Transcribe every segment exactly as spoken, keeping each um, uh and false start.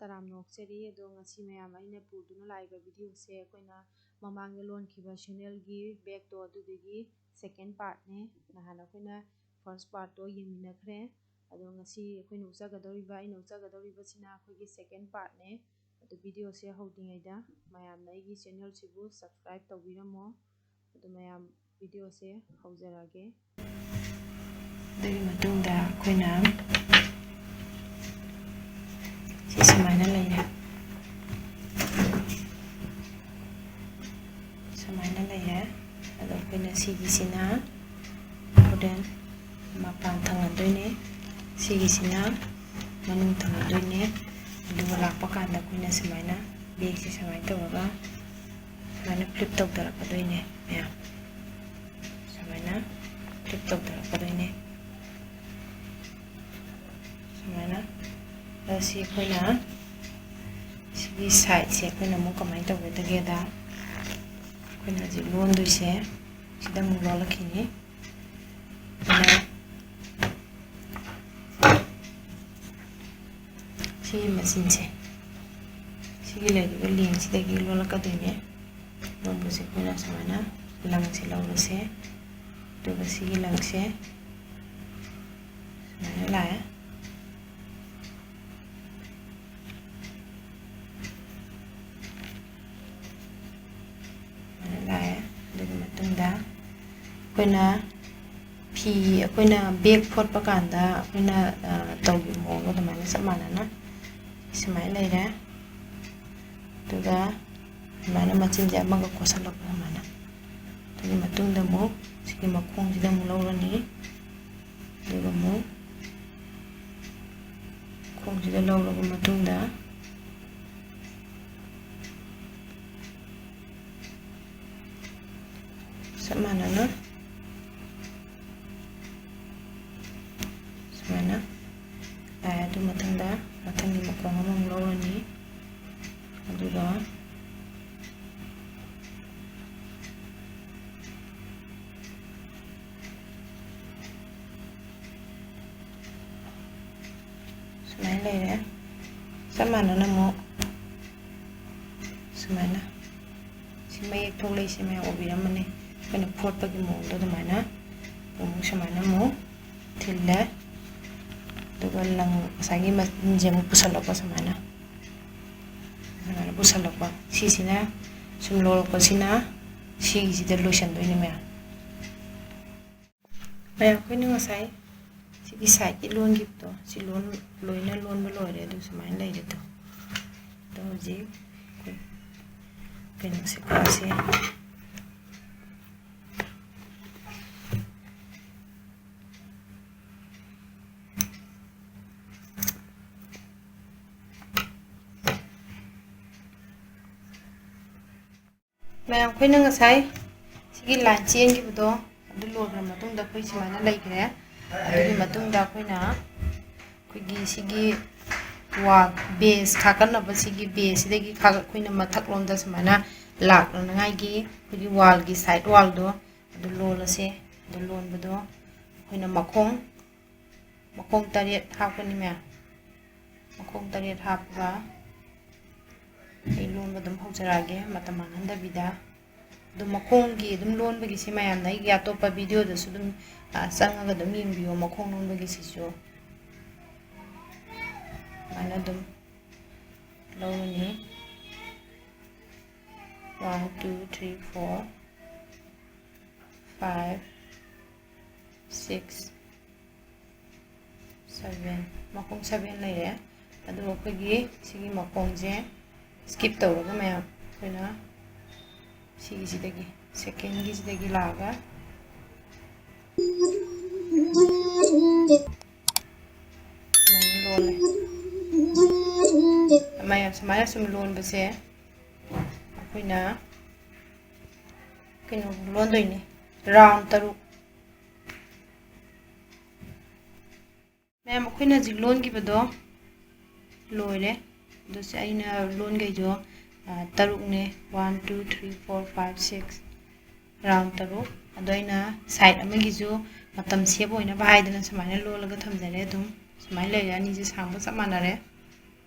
ꯇꯔꯥꯝꯅ ꯑꯣꯛꯆꯔꯤ꯫ ꯑꯗꯣ ꯉꯁꯤ ꯃꯌꯥꯝ ꯑꯩꯅ ꯄꯨꯗꯨꯅ ꯂꯥꯛꯏꯕ ꯚꯤꯗꯤꯑꯣꯁꯦ ꯑꯩꯈꯣꯏꯅ ꯃꯃꯥꯡꯗ ꯂꯣꯟꯈꯤꯕ ꯁꯦꯅꯦꯜꯒꯤ ꯕꯦꯛꯇꯣ ꯑꯗꯨꯗꯨꯒꯤ ꯁꯦꯀꯦꯟ ꯄꯥꯔꯠꯅꯦ꯫ ꯅꯍꯥꯟ ꯑꯩꯈꯣꯏꯅ ꯐꯥꯔꯁ ꯄꯥꯔꯠꯇꯣ ꯌꯦꯡꯃꯤꯟꯅꯈ꯭ꯔꯦ꯫ ꯑꯗꯣ ꯉꯁꯤ ꯑꯩꯈꯣꯏꯅ ꯎꯠꯆꯒꯗꯧꯔꯤꯕ, ꯑꯩꯅ ꯎꯠꯆꯒꯗꯧꯔꯤꯕꯁꯤꯅ ꯑꯩꯈꯣꯏꯒꯤ ꯁꯦꯀꯦꯟ ꯄꯥꯔꯠꯅꯦ꯫ ꯑꯗꯣ ꯚꯤꯗꯤꯑꯣꯁꯦ ꯍꯧꯗ꯭ꯔꯤꯉꯩꯗ ꯃꯌꯥꯝꯅ ꯑꯩꯒꯤ ꯆꯦꯅꯦꯜꯁꯤꯕꯨ ꯁꯕꯁꯀ꯭ꯔꯥꯏꯕ ꯇꯧꯕꯤꯔꯝꯃꯣ꯫ ꯑꯗꯣ ꯃꯌꯥꯝ ꯚꯤꯗꯤꯑꯣꯁꯦ ꯍꯧꯖꯔꯛꯑꯒꯦ꯫ ꯑꯗꯨꯒꯤ ꯃꯇꯨꯡꯗ ꯑꯩꯈꯣꯏꯅ ꯁꯤ ꯁꯨꯃꯥꯏꯅ ꯂꯩꯔꯦ, ꯁꯨꯃꯥꯏꯅ ꯂꯩꯔꯦ꯫ ꯑꯗꯣ ꯑꯩꯈꯣꯏꯅ ꯁꯤꯒꯤꯁꯤꯅ ꯍꯣꯔꯦꯟ ꯃꯄꯥꯟ ꯊꯪꯍꯟꯗꯣꯏꯅꯦ, ꯁꯤꯒꯤꯁꯤꯅ ꯃꯅꯨꯡ ꯊꯪꯍꯟꯗꯣꯏꯅꯦ꯫ ꯑꯗꯨꯒ ꯂꯥꯛꯄ ꯀꯥꯟꯗ ꯑꯩꯈꯣꯏꯅ ꯁꯨꯃꯥꯏꯅ ꯕꯦꯛꯁꯦ ꯁꯨꯃꯥꯏꯅ ꯇꯧꯔꯒ ꯁꯨꯃꯥꯏꯅ ꯐ꯭ꯂꯤꯞ ꯇꯧꯊꯔꯛꯀꯗꯣꯏꯅꯦ ꯃꯌꯥꯝ, ꯁꯨꯃꯥꯏꯅ ꯐ꯭ꯂꯤꯞ ꯇꯧꯊꯔꯛꯀꯗꯣꯏꯅꯦ ꯁꯨꯃꯥꯏꯅ꯫ ꯑꯗ ꯁꯤ ꯑꯩꯈꯣꯏꯅ ꯁꯤꯒꯤ ꯁꯥꯏꯠꯁꯦ ꯑꯩꯈꯣꯏꯅ ꯑꯃꯨꯛ ꯀꯃꯥꯏꯅ ꯇꯧꯒꯗꯒꯦꯗ, ꯑꯩꯈꯣꯏꯅ ꯍꯧꯖꯤꯛ ꯂꯣꯟꯗꯣꯏꯁꯦ ꯁꯤꯗ ꯑꯃꯨꯛ ꯂꯣꯜꯂꯛꯈꯤꯅꯤ꯫ ꯑꯗꯨꯅ ꯁꯤꯒꯤ ꯃꯆꯤꯟꯁꯦ, ꯁꯤꯒꯤ ꯂꯩꯔꯤꯕ ꯂꯦꯡꯁꯤꯗꯒꯤ ꯂꯣꯜꯂꯛꯀꯗꯣꯏꯅꯦ꯫ ꯂꯣꯟꯕꯁꯦ ꯑꯩꯈꯣꯏꯅ ꯁꯨꯃꯥꯏꯅ ꯂꯪꯁꯦ ꯂꯧꯔꯁꯦ, ꯑꯗꯨꯒ ꯁꯤꯒꯤ ꯂꯪꯁꯦ ꯁꯨꯃꯥꯏꯅ ꯂꯥꯛꯑꯦ꯫ ꯁꯨꯃꯥꯏꯅ ꯂꯥꯛꯑꯦ꯫ ꯑꯗꯨꯒꯤ ꯃꯇꯨꯡꯗ ꯑꯩꯈꯣꯏꯅ ꯐꯤ, ꯑꯩꯈꯣꯏꯅ ꯕꯦꯛ ꯐꯣꯠꯄ ꯀꯥꯟꯗ ꯑꯩꯈꯣꯏꯅ, ꯑ, ꯇꯧꯈꯤꯕ ꯃꯑꯣꯡꯗꯣ ꯑꯗꯨꯃꯥꯏꯅ ꯆꯞ ꯃꯥꯟꯅꯅ ꯁꯨꯃꯥꯏꯅ ꯂꯩꯔꯦ꯫ ꯑꯗꯨꯒ ꯁꯨꯃꯥꯏꯅ ꯃꯆꯤꯟꯁꯦ ꯑꯃꯒ ꯀꯣꯠꯁꯜꯂꯛꯄ ꯁꯨꯃꯥꯏꯅ꯫ ꯑꯗꯨꯒꯤ ꯃꯇꯨꯡꯗ ꯑꯃꯨꯛ ꯁꯤꯒꯤ ꯃꯈꯣꯡꯁꯤꯗ ꯑꯃꯨꯛ ꯂꯧꯔꯅꯤ꯫ ꯑꯗꯨꯒ ꯑꯃꯨꯛ ꯃꯈꯣꯡꯁꯤꯗ ꯂꯧꯔꯕ ꯃꯇꯨꯡꯗ ꯆꯞ ꯃꯥꯟꯅꯅ ꯁꯨꯃꯥꯏꯅ ꯂꯥꯛꯑꯦ꯫ ꯑꯗꯨ ꯃꯊꯪꯗ ꯃꯊꯪꯒꯤ ꯃꯈꯣꯡ ꯑꯃꯃꯨꯛ ꯂꯧꯔꯅꯤ꯫ ꯑꯗꯨꯒ ꯁꯨꯃꯥꯏꯅ ꯂꯩꯔꯦ꯫ ꯁꯤ ꯆꯞ ꯃꯥꯟꯅꯅ ꯑꯃꯨꯛ ꯁꯨꯃꯥꯏꯅ ꯁꯤ ꯃꯌꯦꯛ ꯊꯣꯛꯂꯛꯏꯁꯦ ꯃꯌꯥꯝ ꯎꯕꯤꯔꯝꯃꯅꯤ꯫ ꯑꯩꯈꯣꯏꯅ ꯐꯣꯠꯄꯒꯤ ꯃꯑꯣꯡꯗꯣ ꯑꯗꯨꯃꯥꯏꯅ ꯑꯃꯨꯛ ꯁꯨꯃꯥꯏꯅ ꯑꯃꯨꯛ ꯊꯤꯜꯂꯦ꯫ ꯑꯗꯨꯒ ꯂꯪ ꯉꯁꯥꯏꯒꯤ ꯃꯆꯤꯟꯁꯦ ꯑꯃꯨꯛ ꯄꯨꯁꯜꯂꯛꯄ ꯁꯨꯃꯥꯏꯅ, ꯁꯨꯃꯥꯏꯅ ꯄꯨꯁꯜꯂꯛꯄ꯫ ꯁꯤꯁꯤꯅ ꯁꯨꯝ ꯂꯣꯜꯂꯛꯄꯁꯤꯅ ꯁꯤꯒꯤꯁꯤꯗ ꯂꯣꯏꯁꯟꯗꯣꯏꯅꯦ ꯃꯌꯥꯝ꯫ ꯃꯌꯥꯝ, ꯑꯩꯈꯣꯏꯅ ꯉꯁꯥꯏ ꯁꯤꯒꯤ ꯁꯥꯏꯠꯀꯤ ꯂꯣꯟꯈꯤꯕꯗꯣ, ꯁꯤ ꯂꯣꯟ-, ꯂꯣꯏꯅ ꯂꯣꯟꯕ ꯂꯣꯏꯔꯦ꯫ ꯑꯗꯨ ꯁꯨꯃꯥꯏꯅ ꯂꯩꯔꯦ꯫ ꯑꯗꯣ, ꯑꯗꯣ ꯍꯧꯖꯤꯛ ꯑꯩꯈꯣꯏ ꯀꯩꯅꯣꯁꯦ ꯀꯛꯑꯁꯦ꯫ ꯃꯌꯥꯝ, ꯑꯩꯈꯣꯏꯅ ꯉꯁꯥꯏ ꯁꯤꯒꯤ ꯂꯥꯏꯟ ꯆꯦꯟꯈꯤꯕꯗꯣ, ꯑꯗꯨ ꯂꯣꯏꯈ꯭ꯔ ꯃꯇꯨꯡꯗ ꯑꯩꯈꯣꯏ ꯁꯨꯃꯥꯏꯅ ꯂꯩꯈ꯭ꯔꯦ꯫ ꯑꯗꯨꯒꯤ ꯃꯇꯨꯡꯗ ꯑꯩꯈꯣꯏꯅ ꯑꯩꯈꯣꯏꯒꯤ ꯁꯤꯒꯤ ꯋꯥꯜ ꯕꯦꯁ ꯈꯥꯀꯠꯅꯕ, ꯁꯤꯒꯤ ꯕꯦꯁꯁꯤꯗꯒꯤ ꯈꯥ-, ꯑꯩꯈꯣꯏꯅ ꯃꯊꯛꯂꯣꯝꯗ ꯁꯨꯃꯥꯏꯅ ꯂꯥꯛꯅꯉꯥꯏꯒꯤ ꯑꯩꯈꯣꯏꯒꯤ ꯋꯥꯜꯒꯤ ꯁꯥꯏꯠ ꯋꯥꯜꯗꯣ ꯑꯗꯨ ꯂꯣꯜꯂꯁꯦ꯫ ꯑꯗꯨ ꯂꯣꯟꯕꯗꯣ ꯑꯩꯈꯣꯏꯅ ꯃꯈꯣꯡ, ꯃꯈꯣꯡ ꯇꯔꯦꯠ ꯍꯥꯞꯀꯅꯤ ꯃꯌꯥꯝ꯫ ꯃꯈꯣꯡ ꯇꯔꯦꯠ ꯍꯥꯞꯄꯒ ꯑꯩ ꯂꯣꯟꯕ ꯑꯗꯨꯝ ꯍꯧꯖꯔꯛꯑꯒꯦ, ꯃꯇꯝ ꯃꯥꯡꯍꯟꯗꯕꯤꯗ꯫ ꯑꯗꯨ ꯃꯈꯣꯡꯒꯤ ꯑꯗꯨꯝ ꯂꯣꯟꯕꯒꯤꯁꯤ ꯃꯌꯥꯝꯅ ꯑꯩꯒꯤ ꯑꯇꯣꯞꯄ ꯚꯤꯗꯤꯑꯣꯗꯁꯨ ꯑꯗꯨꯝ, ꯑ, ꯆꯪꯉꯒ ꯑꯗꯨꯝ ꯌꯦꯡꯕꯤꯌꯣ, ꯃꯈꯣꯡ ꯂꯣꯟꯕꯒꯤꯁꯤꯁꯨ꯫ ꯁꯨꯃꯥꯏꯅ ꯑꯗꯨꯝ ꯂꯧꯔꯅꯤ꯫ One, two, three, four, five, six, seven, ꯃꯈꯣꯡ seven ꯂꯩꯔꯦ꯫ ꯑꯗꯨꯒ ꯑꯩꯈꯣꯏꯒꯤ ꯁꯤꯒꯤ ꯃꯈꯣꯡꯁꯦ skip ꯇꯧꯔꯒ ꯃꯌꯥꯝ ꯑꯩꯈꯣꯏꯅ ꯁꯤꯒꯤꯁꯤꯗꯒꯤ, ꯁꯦꯀꯦꯟꯒꯤꯁꯤꯗꯒꯤ ꯂꯥꯛꯑꯒ ꯁꯨꯃꯥꯏꯅ ꯂꯣꯜꯂꯦ꯫ ꯃꯌꯥꯝ ꯁꯨꯃꯥꯏꯅ ꯁꯨꯝ ꯂꯣꯟꯕꯁꯦ ꯑꯩꯈꯣꯏꯅ ꯀꯩꯅꯣ ꯂꯣꯟꯗꯣꯏꯅꯦ, ꯔꯥꯎꯟ ꯇꯔꯨꯛ꯫ ꯃꯌꯥꯝ, ꯑꯩꯈꯣꯏꯅ ꯍꯧꯖꯤꯛ ꯂꯣꯟꯈꯤꯕꯗꯣ ꯂꯣꯏꯔꯦ꯫ ꯑꯗꯨ ꯁꯤ ꯑꯩꯅ ꯂꯣꯟꯈꯩꯗꯣ, ꯑ, ꯇꯔꯨꯛꯅꯦ꯫ One, two, three, four, five, six, round ꯇꯔꯨꯛ꯫ ꯑꯗꯣ ꯑꯩꯅ ꯁꯥꯏꯠ ꯑꯃꯒꯤꯁꯨ ꯃꯇꯝ ꯁꯦꯞ ꯑꯣꯏꯅꯕ ꯍꯥꯏꯗꯅ ꯁꯨꯃꯥꯏꯅ ꯂꯣꯜꯂꯒ ꯊꯝꯖꯔꯦ꯫ ꯑꯗꯨꯝ ꯁꯨꯃꯥꯏꯅ ꯂꯩꯔꯦ, ꯑꯅꯤꯁꯦ ꯁꯥꯡꯕ ꯆꯞ ꯃꯥꯟꯅꯔꯦ꯫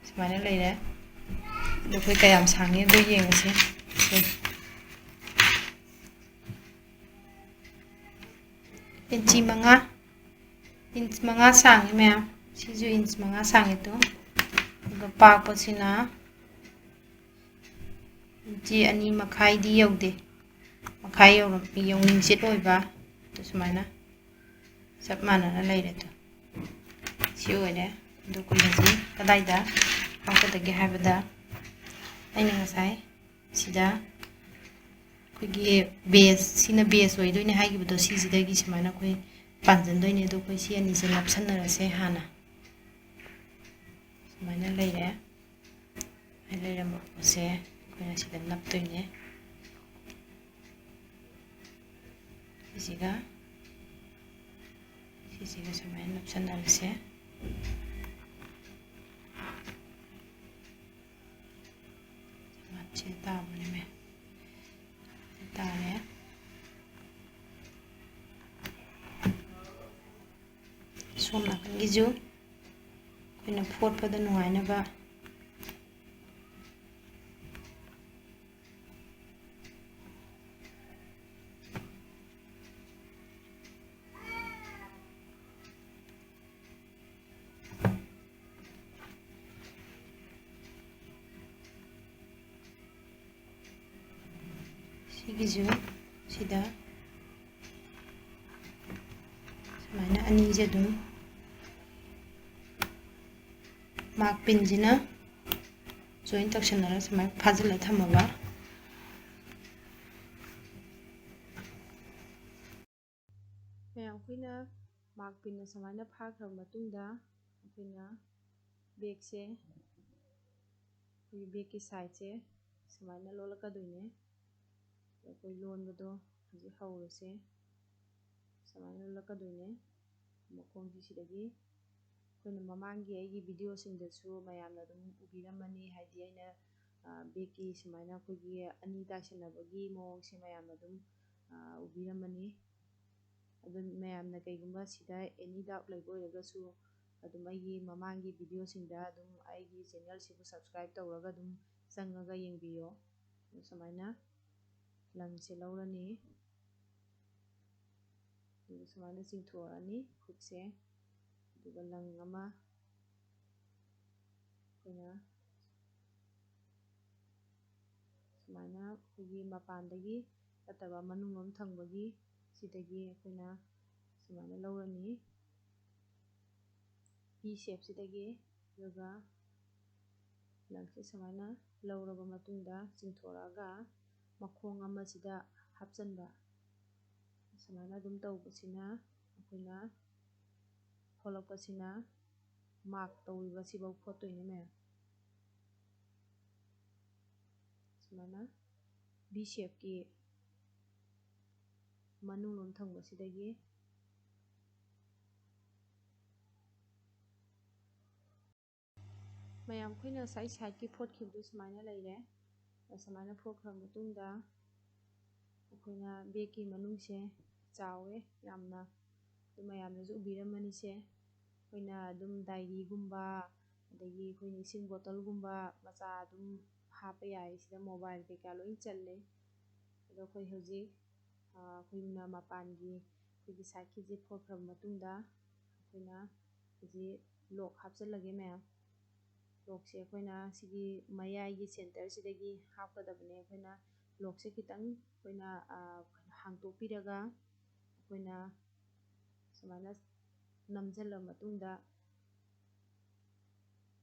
ꯁꯨꯃꯥꯏꯅ ꯂꯩꯔꯦ꯫ ꯑꯗꯣ ꯑꯩꯈꯣꯏ ꯀꯌꯥꯝ ꯁꯥꯡꯉꯤ ꯑꯗꯨ ꯌꯦꯡꯉꯁꯤ꯫ ꯁꯦ꯫ ꯏꯟꯆꯤ ꯃꯉꯥ, ꯏꯟꯆ ꯃꯉꯥ ꯁꯥꯡꯉꯤ ꯃꯌꯥꯝ꯫ ꯁꯤꯁꯨ ꯏꯟꯆ ꯃꯉꯥ ꯁꯥꯡꯉꯤ ꯇꯨ꯫ ꯑꯗꯨꯒ ꯄꯥꯛꯄꯁꯤꯅ ꯏꯟꯆꯤ ꯑꯅꯤ ꯃꯈꯥꯏꯗꯤ ꯌꯧꯗꯦ꯫ ꯃꯈꯥꯏ ꯌꯧꯔꯝ-, ꯌꯧꯅꯤꯡꯆꯤꯠ ꯑꯣꯏꯕ꯫ ꯑꯗꯨ ꯁꯨꯃꯥꯏꯅ ꯆꯞ ꯃꯥꯟꯅꯅ ꯂꯩꯔꯦ꯫ ꯑꯗꯣ ꯁꯤ ꯑꯣꯏꯔꯦ꯫ ꯑꯗꯣ ꯑꯩꯈꯣꯏ ꯍꯧꯖꯤꯛ ꯀꯗꯥꯏꯗ ꯍꯥꯞꯀꯗꯒꯦ ꯍꯥꯏꯕꯗ, ꯑꯩꯅ ꯉꯁꯥꯏ ꯁꯤꯗ ꯑꯩꯈꯣꯏꯒꯤ ꯕꯦꯁ, ꯁꯤꯅ ꯕꯦꯁ ꯑꯣꯏꯗꯣꯏꯅꯦ ꯍꯥꯏꯈꯤꯕꯗꯣ, ꯁꯤꯁꯤꯗꯒꯤ ꯁꯨꯃꯥꯏꯅ ꯑꯩꯈꯣꯏ ꯄꯥꯟꯁꯤꯟꯗꯣꯏꯅꯦ꯫ ꯑꯗꯣ ꯑꯩꯈꯣꯏ ꯁꯤ ꯑꯅꯤꯁꯦ ꯅꯞꯁꯟꯅꯔꯁꯦ ꯍꯥꯟꯅ꯫ ꯁꯨꯃꯥꯏꯅ ꯂꯩꯔꯦ꯫ ꯂꯩꯔꯝꯕ ꯄꯣꯠꯁꯦ ꯑꯩꯈꯣꯏꯅ ꯁꯤꯗ ꯅꯞꯇꯣꯏꯅꯦ꯫ ꯁꯤꯁꯤꯒ, ꯁꯤꯁꯤꯒ ꯁꯨꯃꯥꯏꯅ ꯅꯞꯁꯟꯅꯔꯁꯦ꯫ ꯁꯤ ꯇꯥꯕꯅꯦꯃꯦ꯫ ꯁꯤ ꯇꯥꯔꯦ꯫ ꯁꯣꯝ ꯅꯥꯀꯟꯒꯤꯁꯨ ꯑꯩꯈꯣꯏꯅ ꯐꯣꯠꯄꯗ ꯅꯨꯡꯉꯥꯏꯅꯕ꯫ ꯁꯤꯒꯤꯁꯨ ꯁꯤꯗ ꯁꯨꯃꯥꯏꯅ ꯑꯅꯤꯁꯦ ꯑꯗꯨꯝ ꯃꯥꯔꯛ ꯄꯤꯟꯁꯤꯅ ꯖꯣꯏꯟ ꯇꯧꯁꯟꯅꯔꯒ ꯁꯨꯃꯥꯏꯅ ꯐꯥꯖꯤꯜꯂ ꯊꯝꯃꯕ꯫ ꯃꯌꯥꯝ, ꯑꯩꯈꯣꯏꯅ ꯃꯥꯔꯛ ꯄꯤꯟꯅ ꯁꯨꯃꯥꯏꯅ ꯐꯥꯈ꯭ꯔꯕ ꯃꯇꯨꯡꯗ, ꯑꯩꯈꯣꯏꯅ ꯕꯦꯛꯁꯦ, ꯑꯩꯈꯣꯏꯒꯤ ꯕꯦꯛꯀꯤ ꯁꯥꯏꯠꯁꯦ ꯁꯨꯃꯥꯏꯅ ꯂꯣꯜꯂꯛꯀꯗꯣꯏꯅꯦ꯫ ꯑꯩꯈꯣꯏ ꯂꯣꯟꯕꯗꯣ ꯍꯧꯖꯤꯛ ꯍꯧꯔꯁꯦ꯫ ꯁꯨꯃꯥꯏꯅ ꯂꯣꯜꯂꯛꯀꯗꯣꯏꯅꯦ꯫ ꯃꯈꯣꯡꯁꯤ ꯁꯤꯗꯒꯤ ꯑꯩꯈꯣꯏꯅ ꯃꯃꯥꯡꯒꯤ ꯑꯩꯒꯤ ꯚꯤꯗꯤꯑꯣꯁꯤꯡꯗꯁꯨ ꯃꯌꯥꯝꯅ ꯑꯗꯨꯝ ꯎꯕꯤꯔꯝꯃꯅꯤ, ꯍꯥꯏꯗꯤ ꯑꯩꯅ, ꯑ, ꯕꯦꯛꯀꯤ ꯁꯨꯃꯥꯏꯅ ꯑꯩꯈꯣꯏꯒꯤ ꯑꯅꯤ ꯇꯥꯏꯁꯟꯅꯕꯒꯤ ꯃꯑꯣꯡꯁꯦ ꯃꯌꯥꯝꯅ ꯑꯗꯨꯝ, ꯑ, ꯎꯕꯤꯔꯝꯃꯅꯤ꯫ ꯑꯗꯨ ꯃꯌꯥꯝꯅ ꯀꯩꯒꯨꯝꯕ ꯁꯤꯗ any doubt ꯂꯩꯕ ꯑꯣꯏꯔꯒꯁꯨ, ꯑꯗꯨꯝ ꯑꯩꯒꯤ ꯃꯃꯥꯡꯒꯤ ꯚꯤꯗꯤꯑꯣꯁꯤꯡꯗ ꯑꯗꯨꯝ ꯑꯩꯒꯤ ꯆꯦꯅꯦꯜꯁꯤꯕꯨ ꯁꯕꯁꯀ꯭ꯔꯥꯏꯕ ꯇꯧꯔꯒ ꯑꯗꯨꯝ ꯆꯪꯉꯒ ꯌꯦꯡꯕꯤꯌꯣ꯫ ꯑꯗꯨ ꯁꯨꯃꯥꯏꯅ ꯂꯪꯁꯦ ꯂꯧꯔꯅꯤ꯫ ꯑꯗꯨꯒ ꯁꯨꯃꯥꯏꯅ ꯆꯤꯡꯊꯣꯛꯑꯅꯤ ꯈꯨꯠꯁꯦ꯫ ꯑꯗꯨꯒ ꯂꯪ ꯑꯃ ꯑꯩꯈꯣꯏꯅ ꯁꯨꯃꯥꯏꯅ ꯑꯩꯈꯣꯏꯒꯤ ꯃꯄꯥꯟꯗꯒꯤ ꯅꯠꯇꯕ ꯃꯅꯨꯡꯂꯣꯝ ꯊꯪꯕꯒꯤ ꯁꯤꯗꯒꯤ ꯑꯩꯈꯣꯏꯅ ꯁꯨꯃꯥꯏꯅ ꯂꯧꯔꯅꯤ꯫ ꯄꯤ ꯁꯦꯞꯁꯤꯗꯒꯤ꯫ ꯑꯗꯨꯒ ꯂꯪꯁꯦ ꯁꯨꯃꯥꯏꯅ ꯂꯧꯔꯕ ꯃꯇꯨꯡꯗ ꯆꯤꯡꯊꯣꯔꯛꯑꯒ ꯃꯈꯣꯡ ꯑꯃꯁꯤꯗ ꯍꯥꯞꯆꯟꯕ꯫ ꯁꯨꯃꯥꯏꯅ ꯑꯗꯨꯝ ꯇꯧꯕꯁꯤꯅ ꯑꯩꯈꯣꯏꯅ ꯐꯣꯠꯂꯛꯄꯁꯤꯅ ꯃꯥꯔꯛ ꯇꯧꯔꯤꯕ ꯁꯤꯐꯥꯎ ꯐꯣꯠꯇꯣꯏꯅꯦ ꯃꯌꯥꯝ꯫ ꯁꯨꯃꯥꯏꯅ ꯚꯤ ꯁꯦꯞꯀꯤ ꯃꯅꯨꯡꯂꯣꯝ ꯊꯪꯕꯁꯤꯗꯒꯤ ꯃꯌꯥꯝ ꯑꯩꯈꯣꯏꯅ ꯉꯁꯥꯏ ꯁꯥꯏꯠꯀꯤ ꯐꯣꯠꯈꯤꯕꯗꯨ ꯁꯨꯃꯥꯏꯅ ꯂꯩꯔꯦ꯫ ꯁꯨꯃꯥꯏꯅ ꯐꯣꯠꯈ꯭ꯔ ꯃꯇꯨꯡꯗ ꯑꯩꯈꯣꯏꯅ ꯕꯦꯛꯀꯤ ꯃꯅꯨꯡꯁꯦ ꯆꯥꯎꯋꯦ ꯌꯥꯝꯅ, ꯑꯗꯨ ꯃꯌꯥꯝꯅꯁꯨ ꯎꯕꯤꯔꯝꯃꯅꯤꯁꯦ꯫ ꯑꯩꯈꯣꯏꯅ ꯑꯗꯨꯝ ꯗꯥꯏꯔꯤꯒꯨꯝꯕ, ꯑꯗꯒꯤ ꯑꯩꯈꯣꯏꯅ ꯏꯁꯤꯡ ꯕꯣꯇꯜꯒꯨꯝꯕ ꯃꯆꯥ ꯑꯗꯨꯝ ꯍꯥꯞꯄ ꯌꯥꯏ꯫ ꯁꯤꯗ ꯃꯣꯕꯥꯏꯜ ꯀꯩꯀꯥ ꯂꯣꯏ ꯆꯜꯂꯦ꯫ ꯑꯗꯣ ꯑꯩꯈꯣꯏ ꯍꯧꯖꯤꯛ, ꯑ, ꯑꯩꯈꯣꯏꯅ ꯃꯄꯥꯟꯒꯤ ꯑꯩꯈꯣꯏꯒꯤ ꯁꯥꯏꯠꯀꯤꯁꯦ ꯐꯣꯠꯈ꯭ꯔꯕ ꯃꯇꯨꯡꯗ ꯑꯩꯈꯣꯏꯅ ꯍꯧꯖꯤꯛ ꯂꯣꯛ ꯍꯥꯞꯆꯜꯂꯒꯦ ꯃꯌꯥꯝ꯫ ꯂꯣꯛꯁꯦ ꯑꯩꯈꯣꯏꯅ ꯁꯤꯒꯤ ꯃꯌꯥꯏꯒꯤ ꯁꯦꯟꯇꯔꯁꯤꯗꯒꯤ ꯍꯥꯞꯀꯗꯕꯅꯦ꯫ ꯑꯩꯈꯣꯏꯅ ꯂꯣꯛꯁꯦ ꯈꯤꯇꯪ ꯑꯩꯈꯣꯏꯅ, ꯑ, ꯍꯥꯡꯇꯣꯛꯄꯤꯔꯒ ꯑꯩꯈꯣꯏꯅ ꯁꯨꯃꯥꯏꯅ ꯅꯝꯁꯤꯜꯂ ꯃꯇꯨꯡꯗ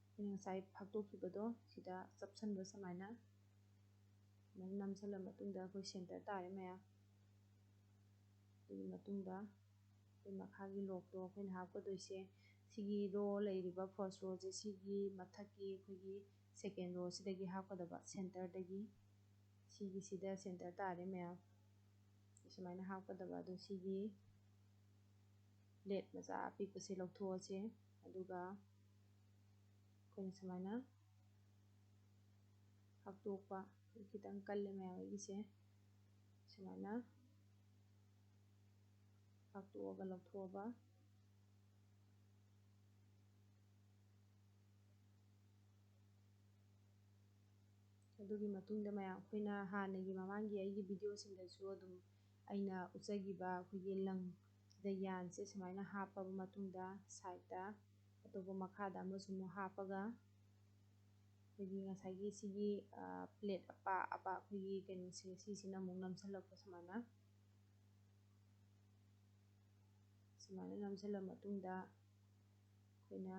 ꯑꯩꯈꯣꯏꯅ ꯉꯁꯥꯏ ꯐꯥꯛꯇꯣꯛꯈꯤꯕꯗꯣ ꯁꯤꯗ ꯆꯞꯁꯤꯟꯕ ꯁꯨꯃꯥꯏꯅ, ꯁꯨꯃꯥꯏꯅ ꯅꯝꯁꯤꯜꯂ ꯃꯇꯨꯡꯗ ꯑꯩꯈꯣꯏ ꯁꯦꯟꯇꯔ ꯇꯥꯔꯦ ꯃꯌꯥꯝ꯫ ꯑꯗꯨꯒꯤ ꯃꯇꯨꯡꯗ ꯑꯩꯈꯣꯏ ꯃꯈꯥꯒꯤ ꯂꯣꯛꯇꯣ ꯑꯩꯈꯣꯏꯅ ꯍꯥꯞꯀꯗꯣꯏꯁꯦ, ꯁꯤꯒꯤ ꯔꯣ ꯂꯩꯔꯤꯕ ꯐꯥꯔꯁ ꯔꯣꯁꯦ ꯁꯤꯒꯤ ꯃꯊꯛꯀꯤ ꯑꯩꯈꯣꯏꯒꯤ ꯁꯦꯀꯦꯟ ꯔꯣꯁꯤꯗꯒꯤ ꯍꯥꯞꯀꯗꯕ, ꯁꯦꯟꯇꯔꯗꯒꯤ꯫ ꯁꯤꯒꯤꯁꯤꯗ ꯁꯦꯟꯇꯔ ꯇꯥꯔꯦ ꯃꯌꯥꯝ꯫ ꯁꯨꯃꯥꯏꯅ ꯍꯥꯞꯀꯗꯕ꯫ ꯑꯗꯣ ꯁꯤꯒꯤ ꯕ꯭ꯂꯦꯗ ꯃꯆꯥ ꯑꯄꯤꯛꯄꯁꯦ ꯂꯧꯊꯣꯛꯑꯁꯦ꯫ ꯑꯗꯨꯒ ꯑꯩꯈꯣꯏꯅ ꯁꯨꯃꯥꯏꯅ ꯐꯥꯛꯇꯣꯛꯄ꯫ ꯈꯤꯇꯪ ꯀꯜꯂꯦ ꯃꯌꯥꯝ ꯑꯩꯒꯤꯁꯦ꯫ ꯁꯨꯃꯥꯏꯅ ꯐꯥꯛꯇꯣꯛꯑꯒ ꯂꯧꯊꯣꯛꯑꯕ ꯑꯗꯨꯒꯤ ꯃꯇꯨꯡꯗ ꯃꯌꯥꯝ ꯑꯩꯈꯣꯏꯅ ꯍꯥꯟꯅꯒꯤ ꯃꯃꯥꯡꯒꯤ ꯑꯩꯒꯤ ꯚꯤꯗꯤꯑꯣꯁꯤꯡꯗꯁꯨ ꯑꯗꯨꯝ ꯑꯩꯅ ꯎꯠꯆꯈꯤꯕ ꯑꯩꯈꯣꯏꯒꯤ ꯂꯪꯗ ꯌꯥꯟꯁꯦ ꯁꯨꯃꯥꯏꯅ ꯍꯥꯞꯄꯕ ꯃꯇꯨꯡꯗ ꯁꯥꯏꯠꯇ ꯑꯇꯣꯞꯄ ꯃꯈꯥꯗ ꯑꯃꯁꯨ ꯑꯃꯨꯛ ꯍꯥꯞꯄꯒ ꯑꯩꯈꯣꯏꯒꯤ ꯉꯁꯥꯏꯒꯤ ꯁꯤꯒꯤ ꯄ꯭ꯂꯦꯠ ꯑꯄꯥꯛ ꯑꯄꯥꯛ ꯑꯩꯈꯣꯏꯒꯤ ꯀꯩꯅꯣꯁꯦ ꯁꯤꯁꯤꯅ ꯑꯃꯨꯛ ꯅꯝꯁꯤꯜꯂꯛꯄ ꯁꯨꯃꯥꯏꯅ ꯁꯨꯃꯥꯏꯅ ꯅꯝꯁꯤꯜꯂ ꯃꯇꯨꯡꯗ ꯑꯩꯈꯣꯏꯅ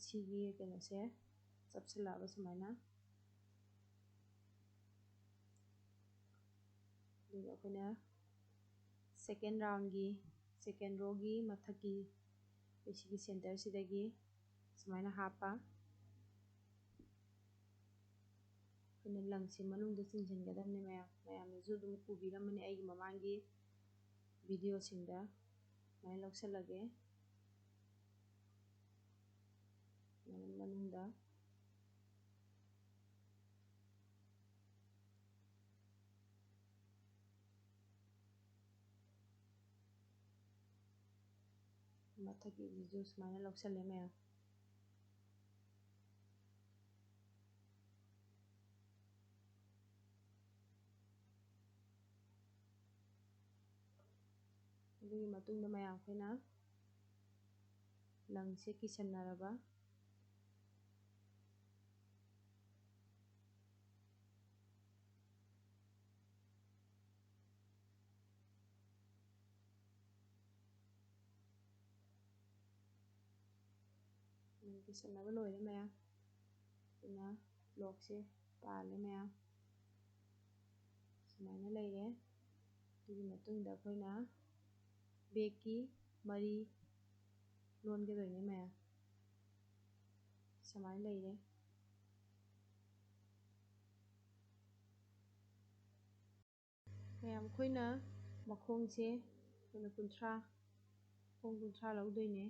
ꯁꯤꯒꯤ ꯀꯩꯅꯣꯁꯦ ꯆꯞꯁꯤꯜꯂꯛꯑꯕ ꯁꯨꯃꯥꯏꯅ꯫ ꯑꯗꯨꯒ ꯑꯩꯈꯣꯏꯅ ꯁꯦꯀꯦꯟ ꯔꯥꯎꯟꯒꯤ ꯁꯦꯀꯦꯟ ꯔꯣꯒꯤ ꯃꯊꯛꯀꯤ ꯑꯩꯈꯣꯏ ꯁꯤꯒꯤ ꯁꯦꯟꯇꯔꯁꯤꯗꯒꯤ ꯁꯨꯃꯥꯏꯅ ꯍꯥꯞꯄ꯫ ꯑꯩꯈꯣꯏꯅ ꯂꯪꯁꯤ ꯃꯅꯨꯡꯗ ꯆꯤꯡꯁꯤꯟꯒꯗꯕꯅꯤ ꯃꯌꯥꯝ꯫ ꯃꯌꯥꯝꯅꯁꯨ ꯑꯗꯨꯝ ꯎꯕꯤꯔꯝꯃꯅꯤ ꯑꯩꯒꯤ ꯃꯃꯥꯡꯒꯤ ꯚꯤꯗꯤꯑꯣꯁꯤꯡꯗ꯫ ꯁꯨꯃꯥꯏꯅ ꯂꯧꯁꯤꯜꯂꯒꯦ꯫ ꯃꯅꯨꯡꯗ ꯃꯊꯛꯀꯤꯁꯤꯁꯨ ꯁꯨꯃꯥꯏꯅ ꯂꯧꯁꯜꯂꯦ ꯃꯌꯥꯝ꯫ ꯑꯗꯨꯒꯤ ꯃꯇꯨꯡꯗ ꯃꯌꯥꯝ ꯑꯩꯈꯣꯏꯅ ꯂꯪꯁꯦ ꯀꯤꯁꯟꯅꯔꯕ ꯂꯪ ꯀꯤꯁꯟꯅꯕ ꯂꯣꯏꯔꯦ ꯃꯌꯥꯝ꯫ ꯑꯗꯨꯅ ꯂꯣꯛꯁꯦ ꯄꯥꯜꯂꯦ ꯃꯌꯥꯝ꯫ ꯁꯨꯃꯥꯏꯅ ꯂꯩꯔꯦ꯫ ꯑꯗꯨꯒꯤ ꯃꯇꯨꯡꯗ ꯑꯩꯈꯣꯏꯅ ꯕꯦꯛꯀꯤ ꯃꯔꯤ ꯂꯣꯟꯒꯗꯣꯏꯅꯦ ꯃꯌꯥꯝ꯫ ꯁꯨꯃꯥꯏꯅ ꯂꯩꯔꯦ꯫ ꯃꯌꯥꯝ ꯑꯩꯈꯣꯏꯅ ꯃꯈꯣꯡꯁꯦ ꯑꯩꯈꯣꯏꯅ ꯀꯨꯟꯊ꯭ꯔꯥ, ꯃꯈꯣꯡ ꯀꯨꯟꯊ꯭ꯔꯥ ꯂꯧꯗꯣꯏꯅꯦ꯫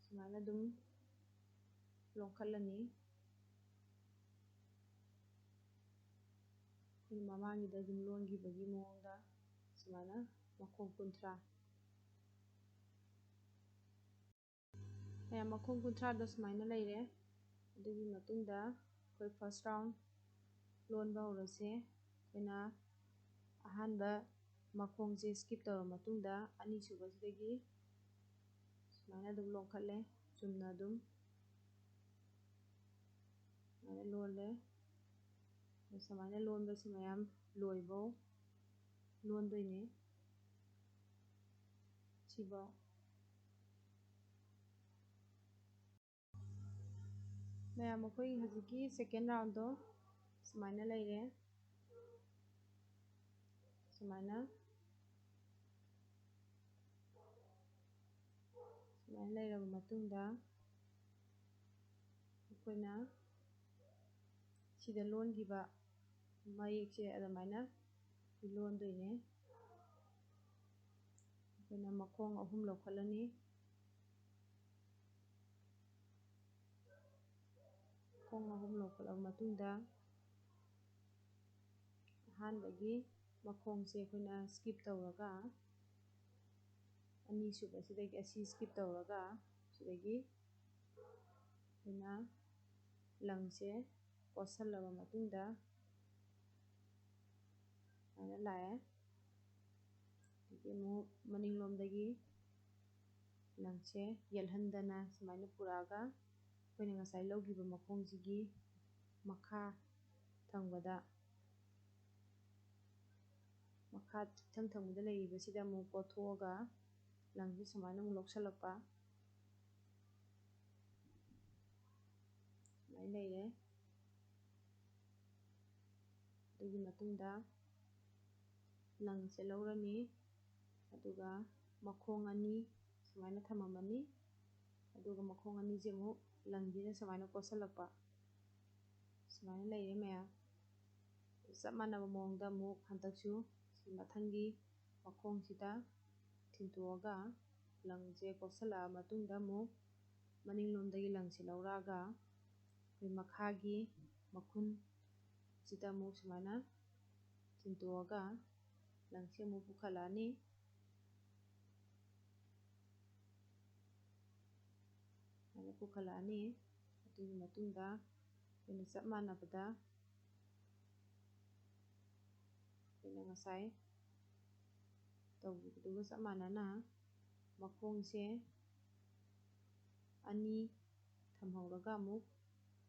ꯁꯨꯃꯥꯏꯅ ꯑꯗꯨꯝ ꯂꯣꯟꯈꯠꯂꯅꯤ꯫ ꯑꯩꯈꯣꯏꯅ ꯃꯃꯥꯡꯒꯤꯗ ꯑꯗꯨꯝ ꯂꯣꯟꯈꯤꯕꯒꯤ ꯃꯑꯣꯡꯗ ꯁꯨꯃꯥꯏꯅ ꯃꯈꯣꯡ ꯀꯨꯟꯊ꯭ꯔꯥ꯫ ꯃꯌꯥꯝ ꯃꯈꯣꯡ ꯀꯨꯟꯊ꯭ꯔꯥꯗꯣ ꯁꯨꯃꯥꯏꯅ ꯂꯩꯔꯦ꯫ ꯑꯗꯨꯒꯤ ꯃꯇꯨꯡꯗ ꯑꯩꯈꯣꯏ first round ꯂꯣꯟꯕ ꯍꯧꯔꯁꯦ꯫ ꯑꯩꯈꯣꯏꯅ ꯑꯍꯥꯟꯕ ꯃꯈꯣꯡꯁꯦ skip ꯇꯧꯔ ꯃꯇꯨꯡꯗ ꯑꯅꯤꯁꯨꯕꯁꯤꯗꯒꯤ ꯁꯨꯃꯥꯏꯅ ꯑꯗꯨꯝ ꯂꯣꯟꯈꯠꯂꯦ꯫ ꯆꯨꯝꯅ ꯑꯗꯨꯝ ꯁꯨꯃꯥꯏꯅ ꯂꯣꯜꯂꯦ꯫ ꯁꯨꯃꯥꯏꯅ ꯂꯣꯟꯕꯁꯤ ꯃꯌꯥꯝ ꯂꯣꯏꯕꯧ ꯂꯣꯟꯗꯣꯏꯅꯦ꯫ ꯁꯤꯐꯧ꯫ ꯃꯌꯥꯝ, ꯑꯩꯈꯣꯏ ꯍꯧꯖꯤꯛꯀꯤ second round ꯗꯣ ꯁꯨꯃꯥꯏꯅ ꯂꯩꯔꯦ꯫ ꯁꯨꯃꯥꯏꯅ, ꯁꯨꯃꯥꯏꯅ ꯂꯩꯔꯕ ꯃꯇꯨꯡꯗ, ꯑꯩꯈꯣꯏꯅ ꯁꯤꯗ ꯂꯣꯟꯈꯤꯕ ꯃꯌꯦꯛꯁꯦ ꯑꯗꯨꯃꯥꯏꯅ ꯂꯣꯟꯗꯣꯏꯅꯦ꯫ ꯑꯩꯈꯣꯏꯅ ꯃꯈꯣꯡ ꯑꯍꯨꯝ ꯂꯧꯈꯠꯂꯅꯤ꯫ ꯃꯈꯣꯡ ꯑꯍꯨꯝ ꯂꯧꯈꯠꯂꯕ ꯃꯇꯨꯡꯗ, ꯑꯍꯥꯟꯕꯒꯤ ꯃꯈꯣꯡꯁꯦ ꯑꯩꯈꯣꯏꯅ skip ꯇꯧꯔꯒ, ꯑꯅꯤꯁꯨꯕꯁꯤꯗꯒꯤ ꯑꯁꯤ skip ꯇꯧꯔꯒ, ꯁꯤꯗꯒꯤ ꯑꯩꯈꯣꯏꯅ ꯂꯪꯁꯦ ꯀꯣꯠꯁꯜꯂꯕ ꯃꯇꯨꯡꯗ, ꯁꯨꯃꯥꯏꯅ ꯂꯥꯛꯑꯦ꯫ ꯑꯗꯒꯤ ꯑꯃꯨꯛ ꯃꯅꯤꯡꯂꯣꯝꯗꯒꯤ ꯂꯪꯁꯦ ꯌꯦꯠꯍꯟꯗꯅ ꯁꯨꯃꯥꯏꯅ ꯄꯨꯔꯛꯑꯒ, ꯑꯩꯈꯣꯏꯅ ꯉꯁꯥꯏ ꯂꯧꯈꯤꯕ ꯃꯈꯣꯡꯁꯤꯒꯤ ꯃꯈꯥ ꯊꯪꯕꯗ, ꯃꯈꯥ ꯏꯊꯪ ꯊꯪꯕꯗ ꯂꯩꯔꯤꯕꯁꯤꯗ ꯑꯃꯨꯛ ꯀꯣꯠꯊꯣꯛꯑꯒ ꯂꯪꯁꯦ ꯁꯨꯃꯥꯏꯅ ꯑꯃꯨꯛ ꯂꯧꯁꯜꯂꯛꯄ꯫ ꯁꯨꯃꯥꯏꯅ ꯂꯩꯔꯦ꯫ ꯑꯗꯨꯒꯤ ꯃꯇꯨꯡꯗ ꯂꯪꯁꯦ ꯂꯧꯔꯅꯤ, ꯑꯗꯨꯒ ꯃꯈꯣꯡ ꯑꯅꯤ ꯁꯨꯃꯥꯏꯅ ꯊꯝꯃꯝꯃꯅꯤ꯫ ꯑꯗꯨꯒ ꯃꯈꯣꯡ ꯑꯅꯤꯁꯦ ꯑꯃꯨꯛ ꯂꯪꯁꯤꯅ ꯁꯨꯃꯥꯏꯅ ꯀꯣꯠꯁꯤꯜꯂꯛꯄ꯫ ꯁꯨꯃꯥꯏꯅ ꯂꯩꯔꯦ ꯃꯌꯥꯝ꯫ ꯆꯞ ꯃꯥꯟꯅꯕ ꯃꯑꯣꯡꯗ ꯑꯃꯨꯛ ꯍꯟꯗꯛꯁꯨ ꯁꯤ ꯃꯊꯪꯒꯤ ꯃꯈꯣꯡꯁꯤꯗ ꯊꯤꯟꯇꯣꯛꯑꯒ, ꯂꯪꯁꯦ ꯀꯣꯠꯁꯤꯜꯂꯛꯑ ꯃꯇꯨꯡꯗ, ꯑꯃꯨꯛ ꯃꯅꯤꯡꯂꯣꯝꯗꯒꯤ ꯂꯪꯁꯦ ꯂꯧꯔꯛꯑꯒ, ꯑꯩꯈꯣꯏ ꯃꯈꯥꯒꯤ ꯃꯈꯨꯟꯁꯤꯗ ꯑꯃꯨꯛ ꯁꯨꯃꯥꯏꯅ ꯊꯤꯟꯇꯣꯛꯑꯒ ꯂꯪꯁꯦ ꯑꯃꯨꯛ ꯄꯨꯈꯠꯂꯛꯑꯅꯤ꯫ ꯁꯨꯃꯥꯏꯅ ꯄꯨꯈꯠꯂꯛꯑꯅꯤ꯫ ꯑꯗꯨꯒꯤ ꯃꯇꯨꯡꯗ ꯑꯩꯈꯣꯏꯅ ꯆꯞ ꯃꯥꯟꯅꯕꯗ ꯑꯩꯈꯣꯏꯅ ꯉꯁꯥꯏ ꯇꯧꯈꯤꯕꯗꯨꯒ ꯆꯞ ꯃꯥꯟꯅꯅ ꯃꯈꯣꯡꯁꯦ ꯑꯅꯤ ꯊꯝꯍꯧꯔꯒ ꯑꯃꯨꯛ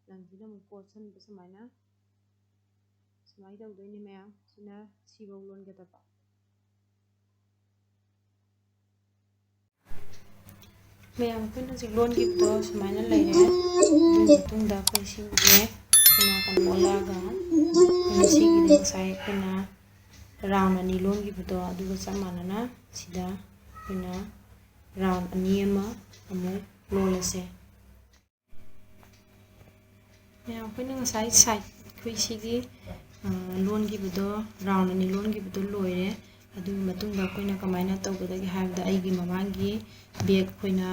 ꯂꯪꯁꯤꯅ ꯑꯃꯨꯛ ꯀꯣꯠꯁꯟꯕ ꯁꯨꯃꯥꯏꯅ, ꯁꯨꯃꯥꯏꯅ ꯇꯧꯗꯣꯏꯅꯦ ꯃꯌꯥꯝ꯫ ꯁꯤꯅ ꯁꯤꯐꯧ ꯂꯣꯟꯒꯗꯕ꯫ ꯃꯌꯥꯝ, ꯑꯩꯈꯣꯏꯅ ꯍꯧꯖꯤꯛ ꯂꯣꯟꯈꯤꯕꯗꯣ ꯁꯨꯃꯥꯏꯅ ꯂꯩꯔꯦ꯫ ꯑꯗꯨꯒꯤ ꯃꯇꯨꯡꯗ ꯑꯩꯈꯣꯏ ꯁꯤꯒꯤꯁꯦ ꯑꯩꯈꯣꯏꯅ ꯀꯩꯅꯣ ꯑꯣꯜꯂꯛꯑꯒ, ꯑꯩꯈꯣꯏꯅ ꯁꯤꯒꯤꯗꯤ ꯉꯁꯥꯏ ꯑꯩꯈꯣꯏꯅ ꯔꯥꯎꯟ ꯑꯅꯤ ꯂꯣꯟꯈꯤꯕꯗꯣ ꯑꯗꯨꯒ ꯆꯞ ꯃꯥꯟꯅꯅ ꯁꯤꯗ ꯑꯩꯈꯣꯏꯅ ꯔꯥꯎꯟ ꯑꯅꯤ ꯑꯃ ꯑꯃꯨꯛ ꯂꯣꯜꯂꯁꯦ꯫ ꯃꯌꯥꯝ, ꯑꯩꯈꯣꯏꯅ ꯉꯁꯥꯏ ꯁꯥꯏꯠ ꯑꯩꯈꯣꯏ ꯁꯤꯒꯤ, ꯑ, ꯂꯣꯟꯈꯤꯕꯗꯣ, ꯔꯥꯎꯟ ꯑꯅꯤ ꯂꯣꯟꯈꯤꯕꯗꯣ ꯂꯣꯏꯔꯦ꯫ ꯑꯗꯨꯒꯤ ꯃꯇꯨꯡꯗ ꯑꯩꯈꯣꯏꯅ ꯀꯃꯥꯏꯅ ꯇꯧꯒꯗꯒꯦ ꯍꯥꯏꯕꯗ, ꯑꯩꯒꯤ ꯃꯃꯥꯡꯒꯤ ꯕꯦꯛ, ꯑꯩꯈꯣꯏꯅ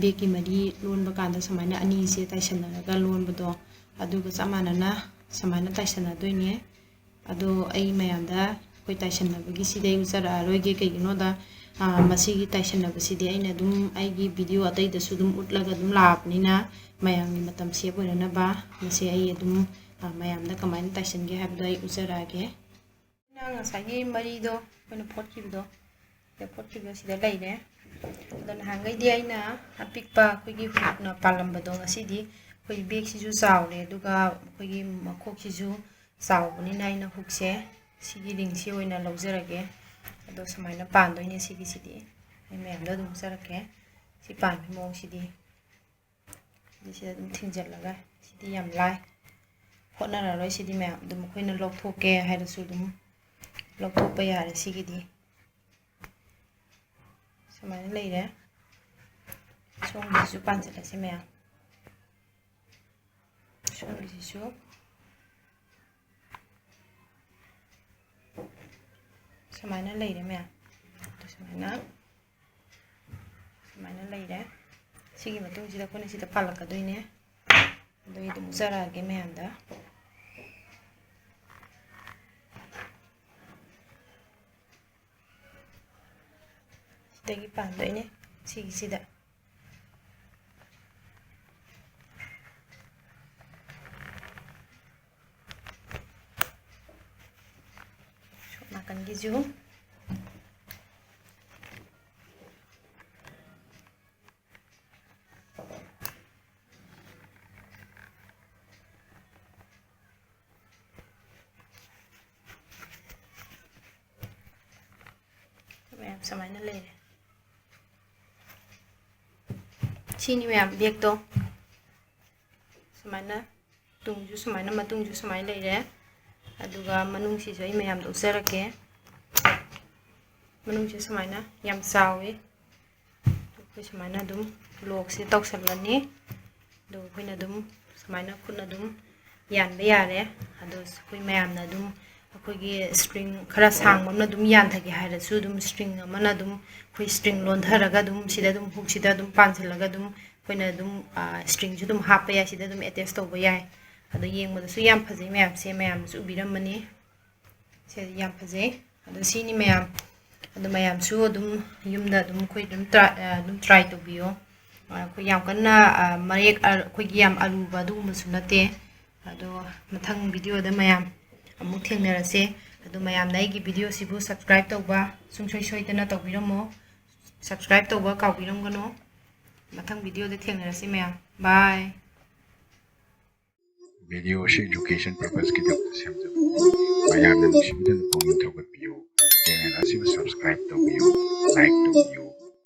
ꯕꯦꯛꯀꯤ ꯃꯔꯤ ꯂꯣꯟꯕ ꯀꯥꯟꯗ ꯁꯨꯃꯥꯏꯅ ꯑꯅꯤꯁꯦ ꯇꯥꯏꯁꯟꯅꯔꯒ ꯂꯣꯟꯕꯗꯣ, ꯑꯗꯨꯒ ꯆꯞ ꯃꯥꯟꯅꯅ ꯁꯨꯃꯥꯏꯅ ꯇꯥꯏꯁꯟꯅꯗꯣꯏꯅꯦ꯫ ꯑꯗꯣ ꯑꯩ ꯃꯌꯥꯝꯗ ꯑꯩꯈꯣꯏ ꯇꯥꯏꯁꯟꯅꯕꯒꯤꯁꯤꯗꯤ ꯑꯩ ꯎꯠꯆꯔꯛꯑꯔꯣꯏꯒꯦ꯫ ꯀꯩꯒꯤꯅꯣꯗ, ꯑ, ꯃꯁꯤꯒꯤ ꯇꯥꯏꯁꯟꯅꯕꯁꯤꯗꯤ ꯑꯩꯅ ꯑꯗꯨꯝ ꯑꯩꯒꯤ ꯚꯤꯗꯤꯑꯣ ꯑꯇꯩꯗꯁꯨ ꯑꯗꯨꯝ ꯎꯠꯂꯒ ꯑꯗꯨꯝ ꯂꯥꯛꯑꯕꯅꯤꯅ, ꯃꯌꯥꯝꯒꯤ ꯃꯇꯝ ꯁꯦꯞ ꯑꯣꯏꯅꯅꯕ ꯃꯁꯤ ꯑꯩ ꯑꯗꯨꯝ, ꯑ, ꯃꯌꯥꯝꯗ ꯀꯃꯥꯏꯅ ꯇꯥꯏꯁꯟꯒꯦ ꯍꯥꯏꯕꯗꯣ ꯑꯩ ꯎꯠꯆꯔꯛꯑꯒꯦ꯫ ꯑꯩꯅ ꯉꯁꯥꯏꯒꯤ ꯃꯔꯤꯗꯣ ꯑꯩꯈꯣꯏꯅ ꯐꯣꯠꯈꯤꯕꯗꯣ, ꯁꯤꯗ ꯐꯣꯠꯈꯤꯕꯗꯣ ꯁꯤꯗ ꯂꯩꯔꯦ꯫ ꯑꯗꯣ ꯅꯍꯥꯟꯈꯩꯗꯤ ꯑꯩꯅ ꯑꯄꯤꯛꯄ ꯑꯩꯈꯣꯏꯒꯤ ꯍꯨꯛꯅ ꯄꯥꯜꯂꯝꯕꯗꯣ, ꯉꯁꯤꯗꯤ ꯑꯩꯈꯣꯏ ꯕꯦꯛꯁꯤꯁꯨ ꯆꯥꯎꯔꯦ, ꯑꯗꯨꯒ ꯑꯩꯈꯣꯏꯒꯤ ꯃꯈꯣꯛꯁꯤꯁꯨ ꯆꯥꯎꯕꯅꯤꯅ ꯑꯩꯅ ꯍꯨꯛꯁꯦ ꯁꯤꯒꯤ ꯔꯤꯡꯁꯤ ꯑꯣꯏꯅ ꯂꯧꯖꯔꯒꯦ꯫ ꯑꯗꯣ ꯁꯨꯃꯥꯏꯅ ꯄꯥꯟꯗꯣꯏꯅꯦ ꯁꯤꯒꯤꯁꯤꯗꯤ꯫ ꯑꯩ ꯃꯌꯥꯝꯗ ꯑꯗꯨꯝ ꯎꯠꯆꯔꯛꯀꯦ꯫ ꯁꯤ ꯄꯥꯟꯕꯒꯤ ꯃꯑꯣꯡꯁꯤꯗꯤ꯫ ꯁꯤꯗ ꯑꯗꯨꯝ ꯊꯤꯡꯖꯤꯜꯂꯒ, ꯁꯤꯗꯤ ꯌꯥꯝ ꯂꯥꯏ, ꯍꯣꯠꯅꯔꯔꯣꯏ꯫ ꯁꯤꯗꯤ ꯃꯌꯥꯝ ꯑꯗꯨꯝ ꯑꯩꯈꯣꯏꯅ ꯂꯧꯊꯣꯛꯀꯦ ꯍꯥꯏꯔꯁꯨ ꯑꯗꯨꯝ ꯂꯧꯊꯣꯛꯄ ꯌꯥꯔꯦ꯫ ꯁꯤꯒꯤꯗꯤ ꯁꯨꯃꯥꯏꯅ ꯂꯩꯔꯦ꯫ ꯁꯣꯝꯒꯤꯁꯤꯁꯨ ꯄꯥꯟꯁꯤꯜꯂꯁꯤ ꯃꯌꯥꯝ꯫ ꯁꯣꯝꯒꯤꯁꯤꯁꯨ ꯁꯨꯃꯥꯏꯅ ꯂꯩꯔꯦ ꯃꯌꯥꯝ꯫ ꯑꯗꯨ ꯁꯨꯃꯥꯏꯅ, ꯁꯨꯃꯥꯏꯅ ꯂꯩꯔꯦ꯫ ꯁꯤꯒꯤ ꯃꯇꯨꯡꯁꯤꯗ ꯑꯩꯈꯣꯏꯅ ꯁꯤꯗ ꯄꯥꯜꯂꯛꯀꯗꯣꯏꯅꯦ꯫ ꯑꯗꯨ ꯑꯩ ꯑꯗꯨꯝ ꯎꯠꯆꯔꯛꯑꯒꯦ ꯃꯌꯥꯝꯗ꯫ ꯁꯤꯗꯒꯤ ꯄꯥꯟꯗꯣꯏꯅꯦ ꯁꯤꯒꯤꯁꯤꯗ꯫ ꯅꯥꯀꯟꯒꯤꯁꯨ꯫ ꯃꯌꯥꯝ ꯁꯨꯃꯥꯏꯅ ꯂꯩꯔꯦ꯫ ꯁꯤꯅꯤ ꯃꯌꯥꯝ ꯕꯦꯛꯇꯣ꯫ ꯁꯨꯃꯥꯏꯅ ꯇꯨꯡꯁꯨ ꯁꯨꯃꯥꯏꯅ, ꯃꯇꯨꯡꯁꯨ ꯁꯨꯃꯥꯏꯅ ꯂꯩꯔꯦ꯫ ꯑꯗꯨꯒ ꯃꯅꯨꯡꯁꯤꯁꯨ ꯑꯩ ꯃꯌꯥꯝꯗ ꯎꯠꯆꯔꯛꯀꯦ꯫ ꯃꯅꯨꯡꯁꯦ ꯁꯨꯃꯥꯏꯅ ꯌꯥꯝ ꯆꯥꯎꯋꯤ꯫ ꯑꯩꯈꯣꯏ ꯁꯨꯃꯥꯏꯅ ꯑꯗꯨꯝ ꯂꯣꯛꯁꯦ ꯇꯧꯁꯜꯂꯅꯤ꯫ ꯑꯗꯨꯒ ꯑꯩꯈꯣꯏꯅ ꯑꯗꯨꯝ ꯁꯨꯃꯥꯏꯅ ꯈꯨꯠꯅ ꯑꯗꯨꯝ ꯌꯥꯟꯕ ꯌꯥꯔꯦ꯫ ꯑꯗꯣ ꯑꯩꯈꯣꯏ ꯃꯌꯥꯝꯅ ꯑꯗꯨꯝ ꯑꯩꯈꯣꯏꯒꯤ string ꯈꯔ ꯁꯥꯡꯕ ꯑꯃꯅ ꯑꯗꯨꯝ ꯌꯥꯟꯊꯒꯦ ꯍꯥꯏꯔꯁꯨ ꯑꯗꯨꯝ string ꯑꯃꯅ ꯑꯗꯨꯝ ꯑꯩꯈꯣꯏ string ꯂꯣꯟꯊꯔꯒ ꯑꯗꯨꯝ ꯁꯤꯗ ꯑꯗꯨꯝ ꯍꯨꯛꯁꯤꯗ ꯑꯗꯨꯝ ꯄꯥꯟꯁꯤꯜꯂꯒ ꯑꯗꯨꯝ ꯑꯩꯈꯣꯏꯅ ꯑꯗꯨꯝ stringꯁꯨ ꯑꯗꯨꯝ ꯍꯥꯞꯄ ꯌꯥꯏ, ꯁꯤꯗ ꯑꯗꯨꯝ attach ꯇꯧꯕ ꯌꯥꯏ꯫ ꯑꯗꯣ ꯌꯦꯡꯕꯗꯁꯨ ꯌꯥꯝ ꯐꯖꯩ ꯃꯌꯥꯝꯁꯦ, ꯃꯌꯥꯝꯅꯁꯨ ꯎꯕꯤꯔꯝꯃꯅꯤ꯫ ꯁꯦ ꯌꯥꯝ ꯐꯖꯩ꯫ ꯑꯗꯣ ꯁꯤꯅꯤ ꯃꯌꯥꯝ꯫ ꯑꯗꯣ ꯃꯌꯥꯝꯁꯨ ꯑꯗꯨꯝ ꯌꯨꯝꯗ ꯑꯗꯨꯝ ꯑꯩꯈꯣꯏ ꯑꯗꯨꯝ try, ꯑ, ꯑꯗꯨꯝ try ꯇꯧꯕꯤꯌꯣ꯫ ꯑ, ꯑꯩꯈꯣꯏ ꯌꯥꯝ ꯀꯟꯅ, ꯑ, ꯃꯌꯦꯛ, ꯑ, ꯑꯩꯈꯣꯏꯒꯤ ꯌꯥꯝ ꯑꯔꯨꯕ ꯑꯗꯨꯒꯨꯝꯕꯁꯨ ꯅꯠꯇꯦ꯫ ꯑꯗꯣ ꯃꯊꯪ videoꯗ ꯃꯌꯥꯝ ꯑꯃꯨꯛ ꯊꯦꯡꯅꯔꯁꯦ꯫ ꯑꯗꯣ ꯃꯌꯥꯝꯅ ꯑꯩꯒꯤ videoꯁꯤꯕꯨ subscribe ꯇꯧꯕ ꯁꯨꯡꯁꯣꯏ ꯁꯣꯏꯗꯅ ꯇꯧꯕꯤꯔꯝꯃꯣ꯫ Subscribe ꯇꯧꯕ ꯀꯥꯎꯕꯤꯔꯝꯒꯅꯨ꯫ ꯃꯊꯪ videoꯗ ꯊꯦꯡꯅꯔꯁꯤ ꯃꯌꯥꯝ꯫ Bye꯫ Video ꯑꯁꯤ education purposeꯀꯤꯗꯃꯛꯇ ꯁꯦꯝꯖꯕꯅꯤ꯫ ꯃꯌꯥꯝꯅ ꯅꯨꯡꯁꯤꯕꯤꯗꯨꯅ ꯄꯨꯛꯅꯤꯡ ꯊꯧꯒꯠꯄꯤꯌꯨ꯫ Channel ꯑꯁꯤꯕꯨ subscribe ꯇꯧꯕꯤꯌꯨ, like ꯇꯧꯕꯤꯌꯨ꯫